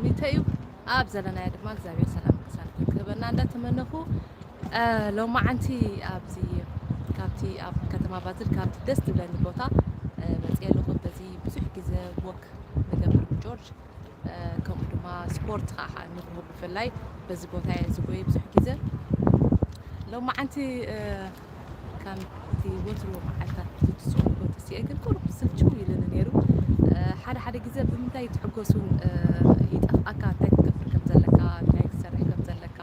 ሚተ እዩ። ኣብ ዘለናዮ ድማ እግዚኣብሔር ሰላም ቅሳነት ክህበና እንዳተመነኹ፣ እ፣ ሎማዓንቲ ኣብዚ ካብቲ ኣብ ከተማ ባዝል ካብቲ ደስ ዝብለኒ ቦታ፣ እ፣ መፅየ ኣለኹ። በዚ ብዙሕ ግዜ ወክ ንገብር ብጆርጅ፣ እ፣ ከምኡ ድማ ስፖርት ከዓ ንግሆ ብፍላይ በዚ ቦታ እየ ዝጎየ ብዙሕ ግዜ። ሎማዓንቲ፣ እ፣ ከምቲ ወትሩ መዓልታት ዝትስኦ ንጎ ተሲኤ ግን ቁሩብ ስልችው ኢሉኒ ነይሩ። እ፣ ሓደ ሓደ ግዜ ብምንታይ ትሕጎሱን፣ እ፣ ይጠፍኣካ፣ እንታይ ክትገብር ከም ዘለካ፣ እንታይ ክትሰርሕ ከም ዘለካ፣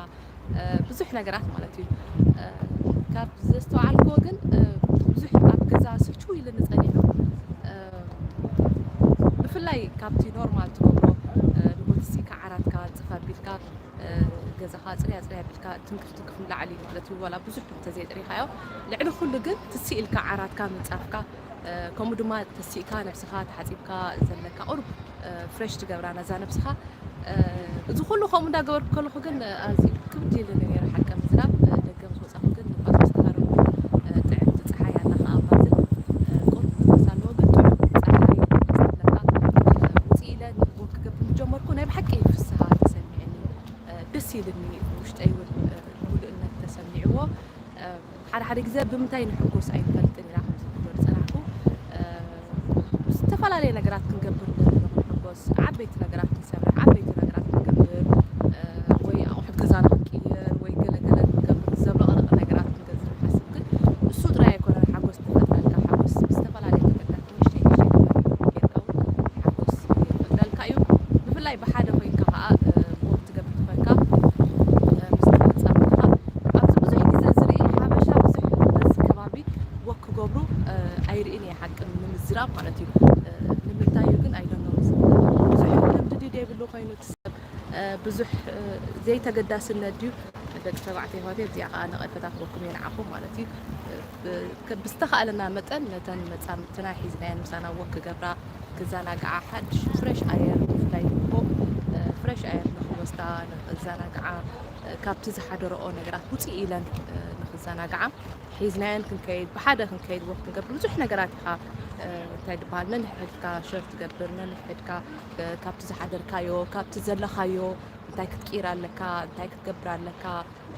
እ፣ ብዙሕ ነገራት ማለት እዩ። እ፣ ካብ ዘስተውዓልክዎ ግን፣ እ፣ ብዙሕ ኣብ ገዛ ስልችው ኢሉኒ ጸኒሑ። እ፣ ብፍላይ ካብቲ ኖርማል ትገብሮ፣ እ፣ ንጎ ተሲእካ ዓራትካ ኣንጽፍ ኣቢልካ፣ እ፣ ገዛኻ ጽርያ ጽርያ ኣቢልካ ትንክፍ ትንክፍ ንላዕሊ ማለት እዩ። ዋላ ብዙሕ እንተዘይጥሪኻዮ፣ ልዕሊ ኩሉ ግን ትስእ ኢልካ ዓራትካ ምንጻፍካ፣ እ፣ ከምኡ ድማ ተሲእካ ነብስኻ ተሓጺብካ ዘለካ ቁሩብ፣ እ፣ ፍሬሽ ትገብራ ነዛ ነብስኻ። እ፣ እዚ ኩሉ ከምኡ እንዳገበርኩ ከለኹ ግን፣ እ፣ ኣዝዩ ክብድ ኢሉኒ ነይሩ ሓቂ ምዝራብ። እ፣ ደገ ምስ ወጻኹ ግን ንፋስ ምስ ተሃረምኩ፣ እ፣ ጥዕምቲ ጸሓይ ኣላ ከኣ ኣብ ባዝል፣ እ፣ ቁሩብ ንፋስ ኣለዎ፣ ግን ጥዑም ጸሓይ ደስ ትብለካ። እ፣ ውጽእ ኢለ ወክ ክገብር ምስ ጀመርኩ ናይ ብሓቂ ፍስሃ ተሰሚዕኒ። እ፣ ደስ ኢልኒ፣ ውሽጠይ እውን፣ እ፣ ምሉእነት ተሰሚዕዎ። እ፣ ሓደ ሓደ ግዜ ብምንታይ ንሕጎስ ኣይንፈልጥን ኢና፣ ከምዚ ክብሎ ዝጸናሕኩ። እ፣ ዝተፈላለየ ነገራት ክንገብር ንደሊ ንሕጎስ፣ ዓበይቲ ነገራት ክንሰርሕ፣ ዓበይቲ ነገራት ክንገብር፣ እ፣ ወይ ኣቑሑት ገዛና ክንቅይር፣ ወይ ገለ ገለ ክንገብር፣ ዘብረቕርቕ ነገራት ክንገዝእ ንሓስብ። ግን እሱ ጥራይ ኣይኮነን ሓጎስ ዝፈጥረልካ። ሓጎስ ብዝተፈላለየ መገድታት ንእሽተይ ንእሽተይ ጌርካ እውን ሓጎስ ይፈጥረልካ እዩ። ብፍላይ ብሓደ ኮይንካ ከኣ፣ እ፣ ወክ ትገብር ተኾይንካ፣ እ፣ ምስ ተፈጻምካ ኣብዚ ብዙሕ ግዜ ዝርኢ ሓበሻ ብዙሕ በዚ ከባቢ ወክ ክገብሩ፣ እ፣ ኣይርእን እየ ሓቂ ንምዝራብ ማለት እዩ። እ፣ ንምንታይ እዩ ግን ኣይደኖ ብዙሕ ልምዲ ድዩ ዘይብሉ ኮይኑ እቲ ሰብ፣ እ፣ ብዙሕ፣ እ፣ ዘይተገዳስነት ድዩ? ደቂ ተባዕትዮ ኣሕዋተይ፣ እዚኣ ከኣ ነቐፈታ ክበኩም እየ ንዓኹም ማለት እዩ። እ፣ ብ-፣ ከ-፣ ብዝተኻእለና መጠን ነተን መጻምድትና ሒዝናየን ምሳና ወክ ክገብራ፣ ክዘናግዓ፣ ሓድሽ ፍሬሽ ኣየር፣ ብፍላይ ንግሆ፣ እ፣ ፍሬሽ ኣየር ንኽወስዳ፣ ንኽዘናግዓ፣ እ፣ ካብቲ ዝሓደረኦ ነገራት ውጽእ ኢለን፣ እ፣ ንኽዘናግዓ ሒዝናየን ክንከይድ፣ ብሓደ ክንከይድ፣ ወክ ክንገብር፣ ብዙሕ ነገራት ኢኻ፣ እ፣ እንታይ ዝበሃል፣ ነንሕድካ ሸር ትገብር፣ ነንሕድካ፣ እ፣ ካብቲ ዝሓደርካዮ፣ ካብቲ ዘለኻዮ፣ እንታይ ክትቅይር ኣለካ፣ እንታይ ክትገብር ኣለካ፣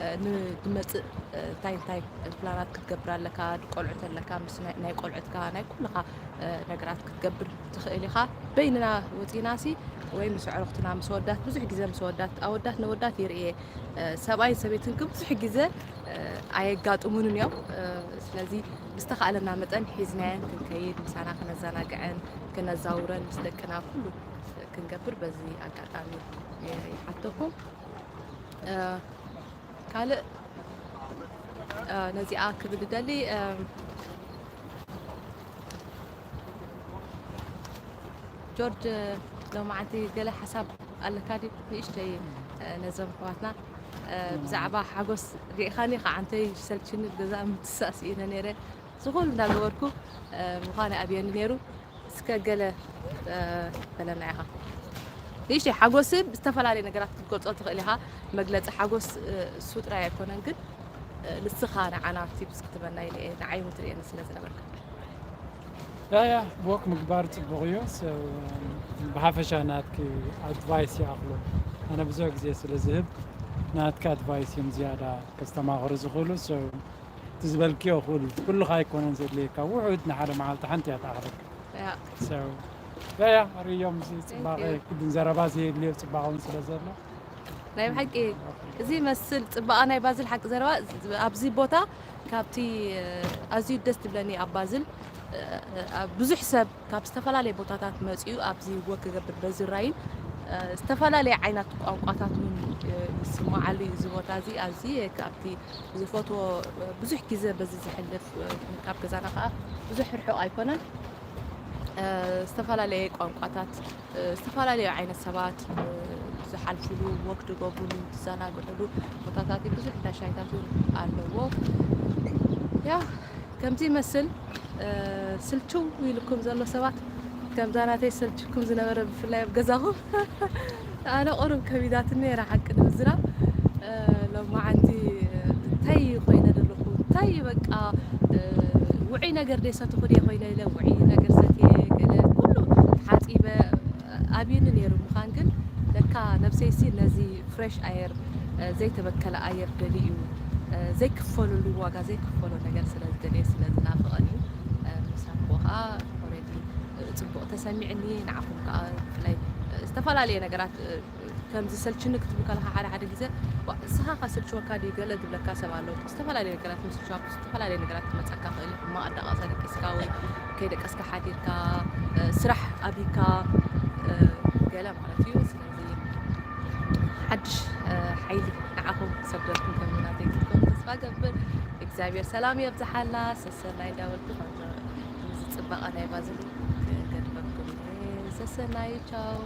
እ፣ ንዝመጽእ፣ እ፣ እንታይ እንታይ ፕላናት ክትገብር ኣለካ፣ ቆልዑት ኣለካ፣ ምስ ናይ፣ ናይ ቆልዑትካ፣ ናይ ኩልኻ፣ እ፣ ነገራት ክትገብር ትኽእል ኢኻ። በይንና ወጺናሲ ወይ ምስ ኣዕሩኽትና፣ ምስ ኣወዳት፣ ብዙሕ ግዜ ምስ ኣወዳት፣ ኣወዳት ነወዳት ይርእየ፣ እ፣ ሰብኣይን ሰበይትን ግን ብዙሕ ግዜ፣ እ፣ ኣየጋጥሙንን እዮም። እ፣ ስለዚ ብዝተኻእለና መጠን ሒዝናየን ክንከይድ፣ ምሳና ክነዘናግዐን፣ ክነዛውረን፣ ምስ ደቅና ኩሉ ክንገብር በዚ ኣጋጣሚ ይሓተኩም። እ፣ ካልእ፣ እ፣ ነዚኣ ክብል እደሊ፣ እ፣ ጆርጅ፣ ሎማዓንቲ ገለ ሓሳብ ኣለካ ድዩ? ንእሽተይ፣ እ፣ ነዞም ኣሕዋትና፣ እ፣ ብዛዕባ ሓጎስ ርኢኻኒ፣ ከዓንተይ ሰልችኒ፣ ኣብ ገዛ ምትሳእ ስኢነ ነይረ። ዝኹሉ እንዳገበርኩ፣ እ፣ ምዃነ ኣብየኒ ነይሩ። እስከ ገለ፣ እ፣ በለና ኢኻ። ንእሽተይ ሓጎስ ብዝተፈላለየ ነገራት ክትገልጾ ትኽእል ኢኻ። መግለጺ ሓጎስ፣ እ፣ እሱ ጥራይ ኣይኮነን፣ ግን፣ እ፣ ንስኻ ንዓና ቲፕስ ክትበና ኢለ እየ፣ ንዓይ እውን ትርእየኒ ስለ ዝነበርካ። ያ፣ ያ፣ ወክ ምግባር ጽቡቕ እዩ። So፣ ብሓፈሻ ናትኪ ኣድቫይስ ይኣኽሎ። ኣነ ብዙሕ ግዜ ስለ ዝህብ፣ ናትኪ ኣድቫይስ እዮም ዝያዳ ከስተማኽሩ ዝኽእሉ። So፣ እቲ ዝበልክዮ ኩሉ፣ ኩሉኻ ኣይኮነን ዘድልየካ። ውሑድ ንሓደ መዓልቲ ሓንቲ እያ ትኣኽለካ። ያ። So፣ ያ፣ ያ፣ ርእዮም እዚ ጽባቐ፣ you። ኩሉን ዘረባ ዘየድልዮ ጽባቐ እውን ስለ ዘሎ። ናይ ብሓቂ እዚ መስል ጽባቐ ናይ ባዝል ሓቂ ዘረባ ኣብዚ ቦታ ካብቲ፣ እ፣ ኣዝዩ ደስ ትብለኒ ኣብ ባዝል፣ እ፣ ኣብ ብዙሕ ሰብ ካብ ዝተፈላለየ ቦታታት መጺኡ ኣብዚ ወክ ክገብር በዚ ራይን፣ እ፣ ዝተፈላለየ ዓይነት ቋንቋታት እውን፣ እ፣ ይስመዓሉ እዩ። እዚ ቦታ እዚ ኣዝየ ካብቲ ዝፈትዎ፣ እ፣ ብዙሕ ግዜ በዚ ዝሕልፍ፣ እ፣ ካብ ገዛና ከኣ ብዙሕ ርሑቕ ኣይኮነን። እ፣ ዝተፈላለየ ቋንቋታት፣ እ፣ ዝተፈላለዩ ዓይነት ሰባት፣ እ፣ ዝሓልፉሉ፣ ወክ ዝገብሩሉ፣ ዝዘናግዑሉ ቦታታት እዩ። ብዙሕ እንዳ ሻሂታት እውን ኣለዎ። ያ፣ ከምዚ ይመስል፣ እ፣ ስልችው ኢልኩም ዘሎ ሰባት፣ ከምዛ ናተይ ሰልችኩም ዝነበረ፣ ብፍላይ ኣብ ገዛኹም። ኣነ ቁሩብ ከቢዳትኒ ነይራ ሓቂ ንምዝራብ። እ፣ ሎማዓንቲ እንታይ ኮይነ ዘለኹ፣ እንታይ በቃ፣ እ፣ ውዑይ ነገር ደይሰትኹ ድየ ኮይነ ኢለ፣ ውዑይ ነገር ሰትየ፣ ገለ ኩሉ ሓጺበ፣ ኣብዩኒ ነይሩ ምዃን ግን ለካ ነብሰይሲ ነዚ ፍሬሽ ኣየር ዘይተበከለ ኣየር ደልዩ እዩ። ዘይክፈለሉ ዋጋ ዘይክፈሎ ነገር ስለ ዝደልየ ስለ ዝናፍቐን እዩ። ምሳኩ ከዓ ኦሬዲ ፅቡቕ ተሰሚዕኒ። ንዓኹም ከዓ ብፍላይ ዝተፈላለየ ነገራት ከም ዝሰልችኒ ክትብል ከለካ ሓደ ሓደ ግዜ ንስኻ ከስልችወካ ድዩ ገለ ዝብለካ ሰብ ኣሎ። ዝተፈላለዩ ነገራት ምስልችዋካ ዝተፈላለዩ ነገራት ክመፀካ ክእል እዩ። ሕማቕ ኣደቃቕሳ ደቂስካ ወይ ከይደቀስካ ሓዲርካ ስራሕ ኣብይካ ገለ ማለት እዩ። ስለዚ ሓድሽ ሓይሊ ንዓኹም ክሰደልኩም ከም ናተይ ክትከውን ተስፋ ገብር። እግዚኣብሔር ሰላም የብዝሓላ። ሰሰናይ እንዳበልኩ ዝፅበቐ ናይ ባዝል ክገድፈኩም። ሰሰናይ ቻው።